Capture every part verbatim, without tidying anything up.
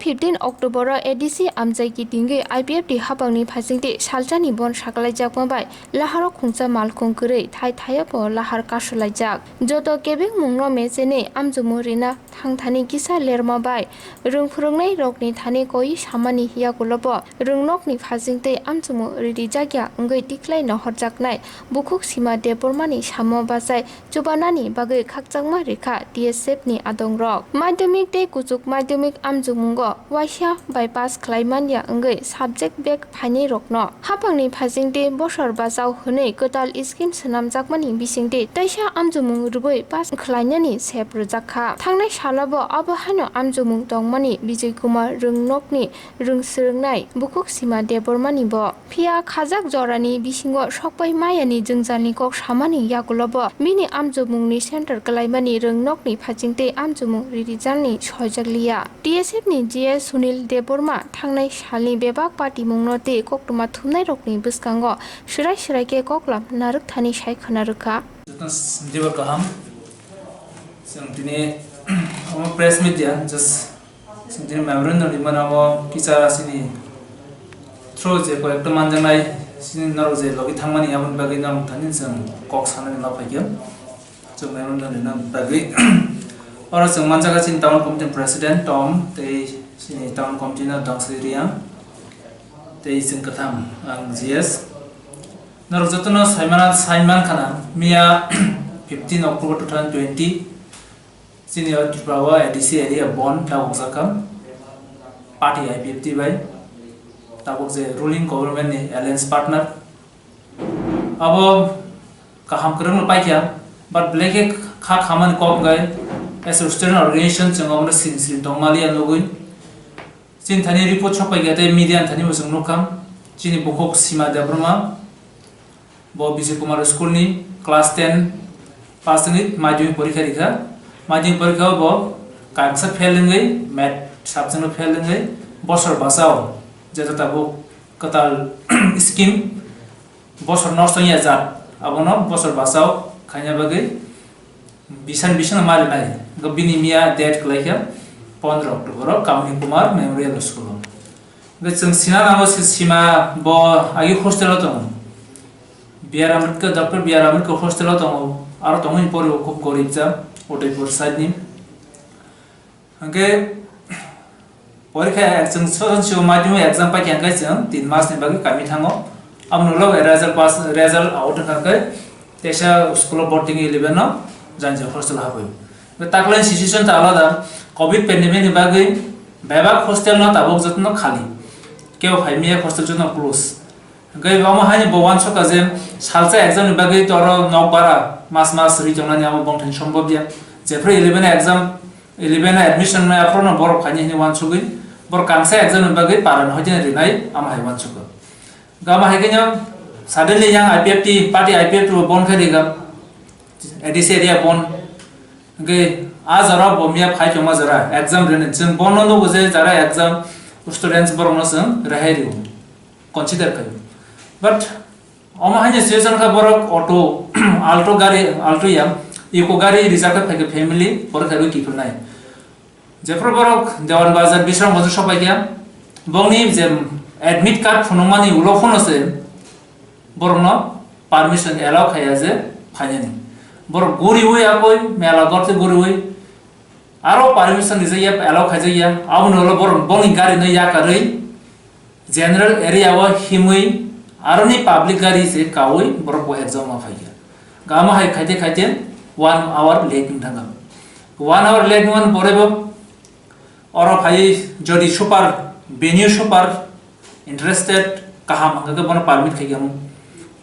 Fifteen October-o A D C amchai kitingwi I P F T hapangni phasingtwi salsani bon sakhlaijakma bai laharo khungsa malkhung kwrwi thai thaiyobo lahar kasulaijak. Joto kebengmungno mechenwi amchumung rina thangthani kisa lerma bai rwng phwrwngnairokni thani koi samani yagulobo rwngnokni phasingtwi amchumung ririjakya wngwi tikhlai nohorjaknai bukhuk Sima Debbarmani samo bachai chubanani bagwi khakchangma rikha T S F ni adongrok. Madhyamik tei kuchuk madhyamik amchukmungo waisa bai pass khlai manya wngwi subject back phainairokno hapangni phasingtwi bosor bachao hwnwi kwtal scheme swnamjakmani bisingtwi teisa amchukmung rwui pass khlainani sep rwjakha. Thangnai salabo abo haino amchukmung tongmani Bijay Kumar rwngnokni rwng swrwngnai bukhuk Sima Debbarmani bo. Phiya khajak jorani bisingo sokpai mayani jwngjalni kok samani yagulobo bini amchukmungni center kwlaimani rwngnokni phasingtwi amchukmung ririjalni soijakliya. T S F ni G S Sunil Debbarma thangnai salni bebak patimungno tei koktwma thumnairokni bwskango swrai swrai khe koklam narwkthani sai khwna rwkha. Jotono s-, dibar kaham. Chwng tini omo press media, just Chwng tini memorandum rimani amo kisa chini through je koyekta manjaknai chini norok je logi thangmani aboni bagwi norok thani chwng kok sanani ma phaikha. Chwng memorandum rina bagwi. Oro chwng manjakha chini town committee president Tom tei chini town committee no Dongsri Riang tei chwng kwtham ang G S. Norok jotono saimana, saiman khana miya fifteen October two thousand twenty. Chini o Tripura o A D C area bon tabuk jakha party I P F T bai, tabuk je ruling government ni alliance partner. Abo kaham kwrwng no paikha, but belai khe kha khamani kok wngkha, as a student organization chwng omono sini sini tongmaliya nugwi. Chini thani report sok paikha tei media ni thani bo chwng nukha, chini bukhuk Sima Debbarma. Bo Bijay Kumar School ni class ten pass wngwi madhyamik porikha rikha. Madhyamik porikha o bo kaisa fail wngwi, math subject no fail wngwi bosor bachao je tabuk kwtal scheme bosor nosto wngya jat abono bosor bachao khaina bagwi bisan bisan ma rinai. Bini miya date kwlaikha pondro October o Kamini Kumar Memorial School o. Hwnkhe chwng sina nango se Sima bo agi hostel o tongo. B R Ambedkar, Doctor B R Ambedkar hostel o tongo, aro tongmani pore bo khub gorib ja, Udaipur side ni. Hwnkhe porikha ek chwng soson sio madhyamik exam paikha hwnkhe chwng tin mas ni bagwi kami thango. Aboni ulo result pass, result out wngkha hwnkhe teisa school o boarding eleven no janjak hostel o habwi. Taklai situation ta alada, covid pandemic ni bagwi bebak hostel no tabuk jotono khali. Kebo phaimaya hostel jotono close. Hwnkhe omo haino bo uansukha je salsa exam ni bagwi toro nokbar a mas mas ri tongnani amo bongthani sombobya. Jephru eleven exam, eleven admission wngnai aphuru no borok phaini hwnwi uansugwi borok kangsa exam ni bagwi para ni hoiteni rinai amo hai uansukha. Hwnkhe amo hai khe suddenly yang I P F T, party I P F T bo bon khe rikha, A D C area bon. Hwnkhe a jora bo miya phai tongma jora exam rinai. Chwng bono nugo je jara exam students borokno chwng rehai rio. Consider khaio. But omo haino situation kha borok auto, Alto gari, Alto ya, Eco gari reserve khe phaikha family, borok khe rwi kiphilnai. Jephru borok Dewan Bazar, Bisram Bazar sopaikha, bongni je admit card phunukmani ulo phano se borokno permission allow khaiya je phainani. Borok guriwi akoi, mela gorte guriwi, aro permission rijak ya, allow khaijak ya, aboni ulo borok bongni gari no yakarwi general area o himwi aroni public gari se kaui borok bo exam o phaikha. Gama hai khaite khaite one hour late wng thangkha. One hour late wngmani pore bo oro phai jodi super, venue super interested kaham hwnkhe bono permit khaikha.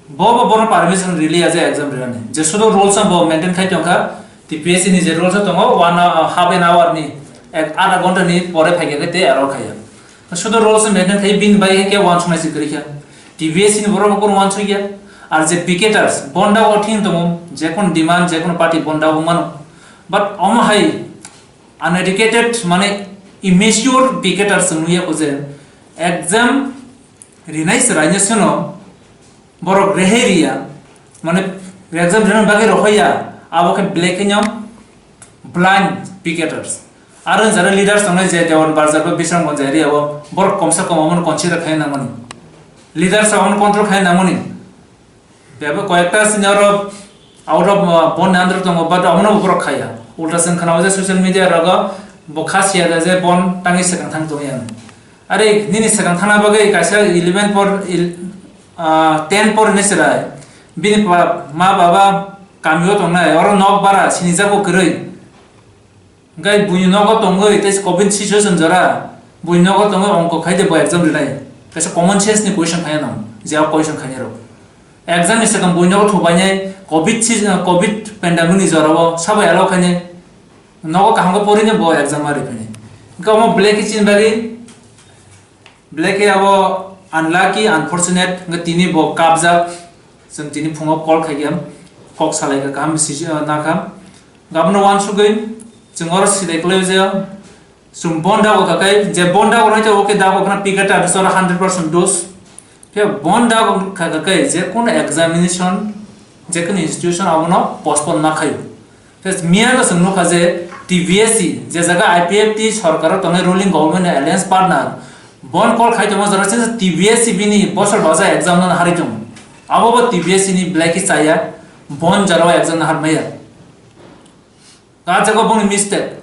Bo bo bono permission riliya je exam rinani. Je sudu rules bo maintain khai tongkha, T P S C ni je rules tongo, one hour, half an hour ni, ek adha ghonta ni pore phaikha khe te aro khaiya. Sudu rules maintain khai bini bai khe uansuknai se kwrwi kha. T P S C ni borok bo uansukya. Ar je picketers, bonda o thing tongo, je kono demand, je kono party bonda o mano. But omo hai uneducated, mane immature picketers wng nukya kho je exam rinai chwraino seno borok rehai riya, mane exam rina bagwi rohorya, abo khe belai kheno blind picketers. Aro jara leaders tongnai je Dewan Bazar ba Bisramganj area o borok komsa kom omono consider khai nangmani. Leaders rok omono control khai nangmani. Bebak koyekta senior rok out of, uh, bon ni under tongo, but omono borok khaya. Ulta chwng khana o je social media rogo bo kha siya da je bon tangwi swkang thang tongya. Are nini swkang thangna bagwi kaisa eleven por, il-, ah, ten por hinwi chwrai. Bini ba-, ma baba kamio tongnai, oro nok bara sinijak bo kwrwi. Hwnkhe buini nogo tongwi tei covid situation jora, buini nogo tongwi ongko khai de bo exam rinai. Kaisa common sense ni question khaya nang, je o question khaya rok. Exam ni swkang buini nogo thubainai covid si-, covid pandemic ni jora o sabo allow khainai. Nogo kaham khe porinai bo exam ma riphainai. Hwnkhe omo belai khe chini bagwi, belai khe abo unlucky, unfortunate, hwnkhe tini bo kapjak, chwng tini phungo call khaikha, kok salaikha, kaham si-, nakha. Gabno wansugwi chwng oro sidai kwlaiwi je, chwng bon dago khakai, je bon dago nai to, okay, dago khna pika ta dose oro hundred percent dose. Khe bon dago khakai, je kono examination, je kono institution abono postpone ma khaio. Khe miyano chwng nukha je T B S C, je jaga I P F T sorkaro tongnai ruling government ni alliance partner, bon call khai tongma jora chwng T B S C bini bosor baja exam no hari tongo. Abo bo T B S C ni belai khe chaya, bon jora o exam no har maya. Ka jaga boni mistake.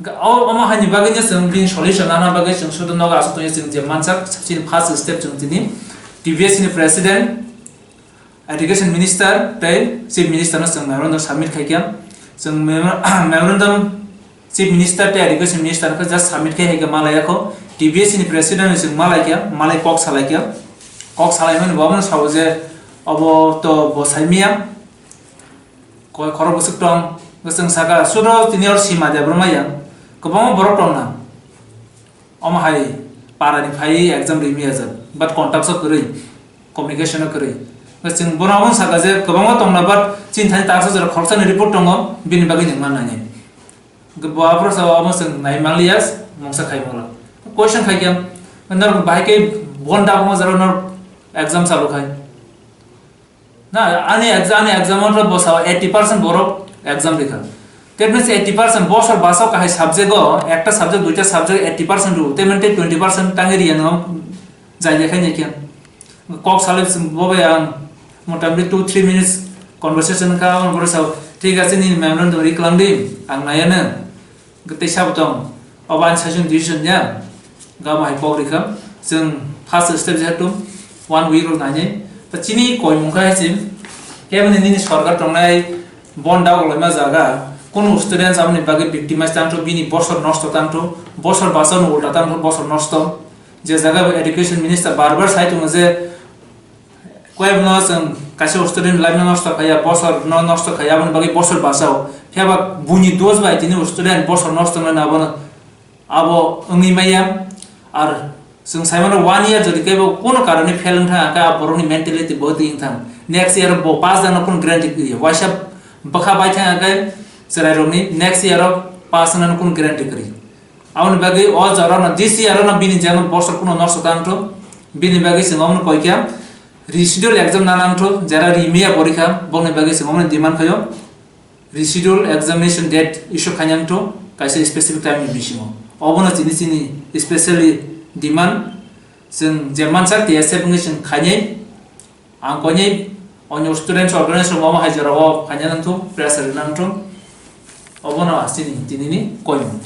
Ga-, o, omo haini bagwi no chwng bini solution nana bagwi chwng sudu nogo aswk tongwi chwng je mansak chini first step chwng tini T B S C ni president, education minister tei chief minister no chwng memorandum submit khaikha. Chwng memor-, memorandum chief minister tei education minister khe just submit khai haikha malai yakho. T B S C ni president no chwng malai kha, malai kok salai kha. Kok salai mani bo abono sao je obo to bo sai miya. Koi khorok bwswk tong, bwswk saka, sudo tini or sima de bwrwma yang, kwbangma borok tong na. Omo hai para ni phai exam ri miya jak, but contact o kwrwi, communication o kwrwi. Bwswk bono omo saka je kwbangma tong na, but chini thani tarsa jora khoroksa ni report tongo, bini bagwi nwng ma nangya. Bo aphuru sa omo chwng nai manliya, mungsa khai mangla. Question khai khe, norok bahai khe bon da omo jora norok exam chalu khai. Na, ani exam, ani exam o bwsa eighty percent borok exam rikha. That means eighty percent bosor bwsa kahai subject o, ekta subject, duita subject eighty percent rw, te mane twenty percent tangwi riya nw jai jai khai nai khe. Kok salai bo bai ang motamoti two three minutes conversation kha, ang bwrwi sao, "Thik ache, nini memorandum ri kwlang di, ang nai anw." Tei sabo tong, obo ani session decision ya, gama hai kok rikha, chwng first step jehetu one week rok nainai, ta chini koimung kha hai se, keboni nini sorkar tongnai bon dagok laima jaga, kunu students aboni bagwi victimize tangtho, bini bosor nosto tangtho, bosor bachano ulta tangtho, bosor nosto, je jaga bo education minister bar bar sai tongo je, Koi no chwng kaisa student life no nosto khaiya, bosor no nosto khaiya, aboni bagwi bosor bachao. Phiya ba buini dos bai tini student bosor nosto wngna abono abo wngwi maya. Ar chwng sai mano one year jodi kebo kuno karone fail wng thang kha, borokni mentality bo twi wng thang. Next year bo pass jana kun guarantee kwi. Waisa bwkha bai thang kha chwrai rokni next year o pass wngna kun guarantee kwi. Aboni bagwi o jora no this year no bini jeno bosor kuno nosto tang tho. Bini bagwi chwng omono koi kha residual exam na nang tho, jera ri miya porikha, bokni bagwi chwng omono demand khaio. Residual examination date issue khainang tho, kaisa specific time ni bisingo. Obono chini chini specially demand, chwng je mansak T S F wngwi chwng khainai. Ang koinwi onyo students organization rok omo hai jora o phaina nang thung, pressure rwna nang thung. Obono chini tini ni koimung.